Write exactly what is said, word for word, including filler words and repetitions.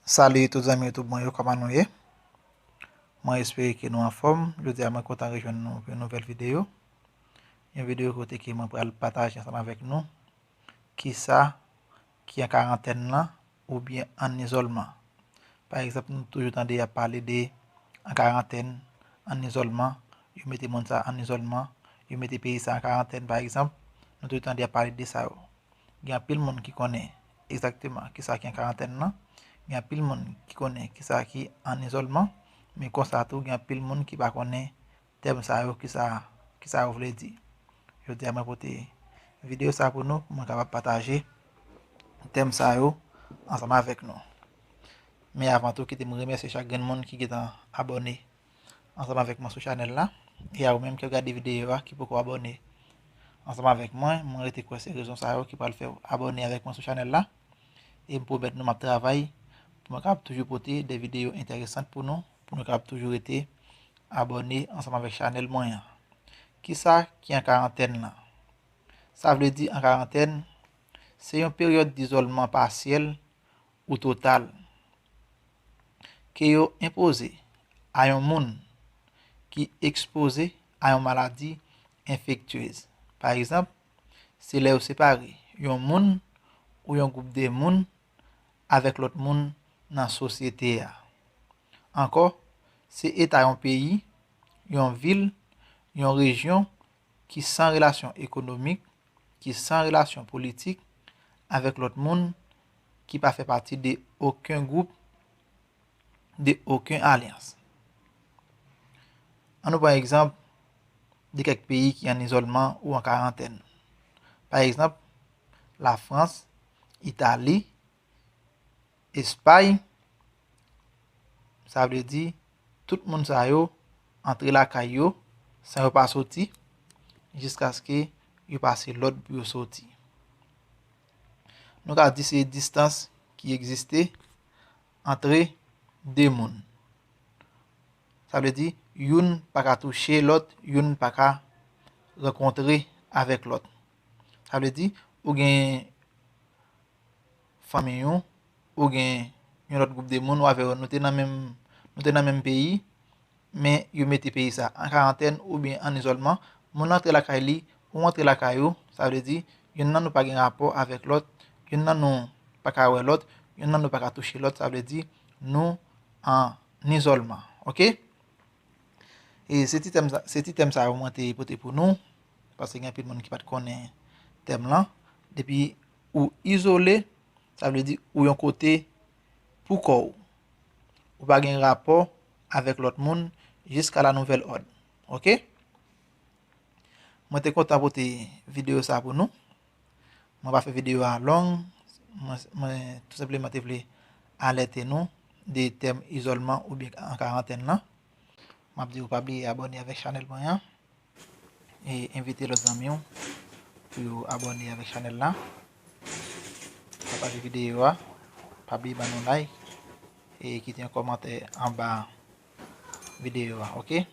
Salut tout zanmi YouTube mwen yo, kòman nou ye? Mwen espere ke nou anfòm. Jodi a mwen kontan rejwenn nou pou yon nouvèl videyo. Yon videyo kote ke mwen pral pataje ansanm avèk nou kisa ki an karantèn lan oubyen an izòlman. Pa egzanp, nou toujou tande y ap pale de an karantèn, an izòlman, yo mete moun sa an izòlman, yo mete peyi sa an karantèn, pa egzanp, nou toujou tande y ap pale de sa yo. Gen anpil moun ki konnen egzakteman kisa ki an karantèn lan. Gen anpil moun ki konnen kisa ki an izòlman. Men konsa tou, gen anpil moun ki pa konnen tèm sa yo, kisa, kisa yo vle di. Jodi a, mwen pote videyo sa pou nou, pou mwen kapab pataje tèm sa yo ansanm avèk nou. Men avan tou, kite m remèsye chak grenn moun ki gentan abòne ansanm avèk mwen sou chanèl la. E a ou menm ki ap gade videyo a, ki poko abòne ansanm avèk mwen, mwen rete kwè se rezon sa yo ki pral fè w abòne avèk mwen sou chanèl la. E m pwomèt nou m ap travay pou mwen kapab toujou pote de videyo enteresan pou nou, pou nou kapab toujou rete abòne ansanm avèk chanèl mwen an. Kisa ki an karantèn lan? Sa vle di an karantèn, se yon peryòd dizòlman pasyèl ou total ke yo enpoze a yon moun ki ekspoze a yon maladi enfektyez. Pa egzanp, se lè yo separe yon moun ou yon gwoup de moun avèk lòt moun nan sosyete a. Ankò, se eta yon peyi, yon vil, yon rejyon ki san relasyon ekonomik, ki san relasyon politik avèk lòt moun, ki pa fè pati de okenn gwoup, de okenn alyans. Ann nou pran egzanp de kèk peyi ki an izòlman ou an karantèn. Pa egzanp, Lafrans, Itali, Espay, sa vle di tout moun sa yo antre lakay yo san yo pa soti, jiskaske yo pase lòd pou yo soti. Nou ka di se distans ki egziste antre de moun. Sa vle di youn pa ka touche lòt, youn pa ka rankontre avèk lòt. Sa vle di ou gen fanmi w, ou gen yon lòt gwoup de moun, ou avè yo, nou te nan menm, nou te nan menm peyi, men yo mete peyi sa an karantèn oubyen an izòlman. Moun nan antre lakay li, ou antre lakay ou, sa vle di youn nan nou pa gen rapò avèk lòt, youn nan nou pa ka wè lòt, youn nan nou pa ka touche lòt, sa vle di nou an izòlman. Oke? E se ti tèm sa, se ti tèm sa yo mwen te pote pou nou, paske gen anpil moun ki pa t konnen tèm lan. Depi ou izole, sa vle di ou yon kote pou kò w. Ou pa gen rapò avèk lòt moun jiska la nouvèl òd. Oke? Mwen te kontan pote videyo sa pou nou. Mwen pa fè videyo a long. Mwen, mwen tou senpleman te vle alète nou de tèm izòlman oubyen an karantèn lan. M ap di w pa bliye abòne avèk chanèl mwen an. E envite lòt zanmi w pou yo abòne avèk chanèl la. Pataje videyo a. Pa bliye ban nou like. E kite yon kòmantè anba videyo a, oke?